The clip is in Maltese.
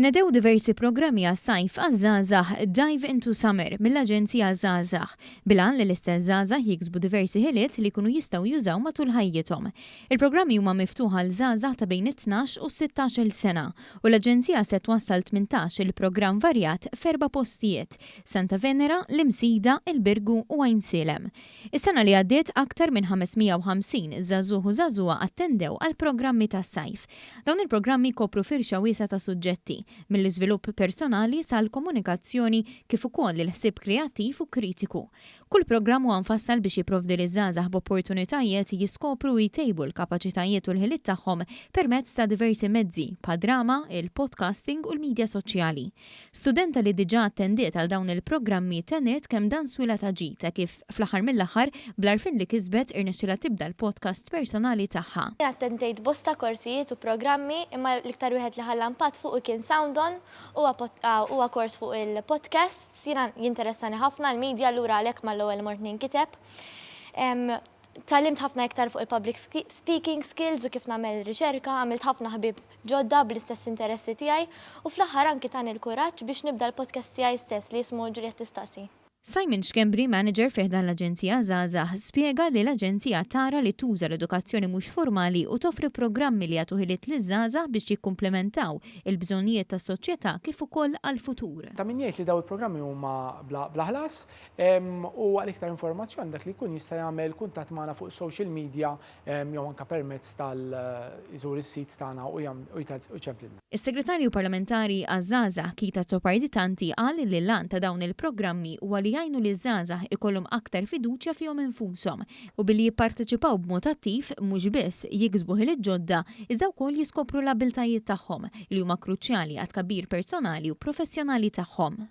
Tnedew diversi programmi għas-sajf għaż-żgħażagħ Dive into Summer mill-Aġenzija Żgħażagħ, bil-għan li l-istess żgħażagħ jiksbu diversi ħiliet li jkunu jistgħu jużaw matul ħajjithom. Il-programmi huma miftuħa għal żgħażagħ ta' bejn it-tnax u s-sittax-il sena u l-Aġenzija se twassal 18-il programm varjat f'erba' postijiet, Santa Venera, l-Imsida, il-Birgu u Għajnsielem. Is-sena li għaddiet aktar minn 550 żagħżugħ u żagħżugħa attendew għall-programmi tas-sajf. Dawn il-programmi jkopru firxa wiesgħa ta' suġġetti, mill-iżvilupp personali sal-komunikazzjoni kif ukoll il-ħsieb kreattiv u kritiku. Kull programm huwa mfassal biex jipprovdi liż-żgħażagħ b'opportunitajiet jiskopru u jtejbu l-kapaċitajiet u l-ħiliet tagħhom permezz ta' diversi mezzi, bħad-drama, il-podcasting u l-midja soċjali. Studenta li diġà attendiet għal dawn il-programmi tenniet kemm dan swielha ta' ġid hekk kif, fl-aħħar mill-aħħar, bl-għarfien li kisbet irnexxielha tibda l-podcast personali tagħha. Jien attendejt bosta korsijiet u programmi imma l-iktar wieħed li ħalla impatt fuqi kien Sound On, huwa huwa kors fuq il-podcasts, jiena jinteressani ħafna l-media allura għalhekk mal-ewwel mort ninkiteb. Tgħallimt ħafna iktar fuq il-public speaking skills u kif nagħmel riċerka, għamilt ħafna ħbieb ġodda bl-istess interessi tiegħi u fl-aħħar anki tani l-kuraġġ biex nibda l-podcast tiegħi stess li jismu Juliette Tistaqsi. Simon Schembri, manager fi ħdan l-Aġenzija Żgħażagħ, spjega li l-aġenzija tara li tuża l-edukazzjoni mhux formali u toffri programmi li jagħtu ħiliet liż-żgħażagħ biex jikkumplimentaw il-bżonnijiet tas-soċjetà kif ukoll għall-futur. Ta' min jgħid li dawn il-programmi huma bla ħlas u għal iktar informazzjoni dak li jkun jista' jagħmel kuntatt magħna fuq social media jew anke permezz tal iżur is-sit tagħna u jċemplilna. Is-Segretarju Parlamentari għaż-Żgħażagħ Keith Azzopardi Tanti qal li l-għan ta' dawn il-programmi huwa li jgħinu liż-żgħażagħ ikollhom aktar fiduċja fihom infushom u billi jipparteċipaw b'mod attiv mhux biss jiksbu ħiliet ġodda iżda wkoll jiskopru l-abbiltajiet tagħhom li huma kruċjali għat-tkabbir personali u professjonali tagħhom.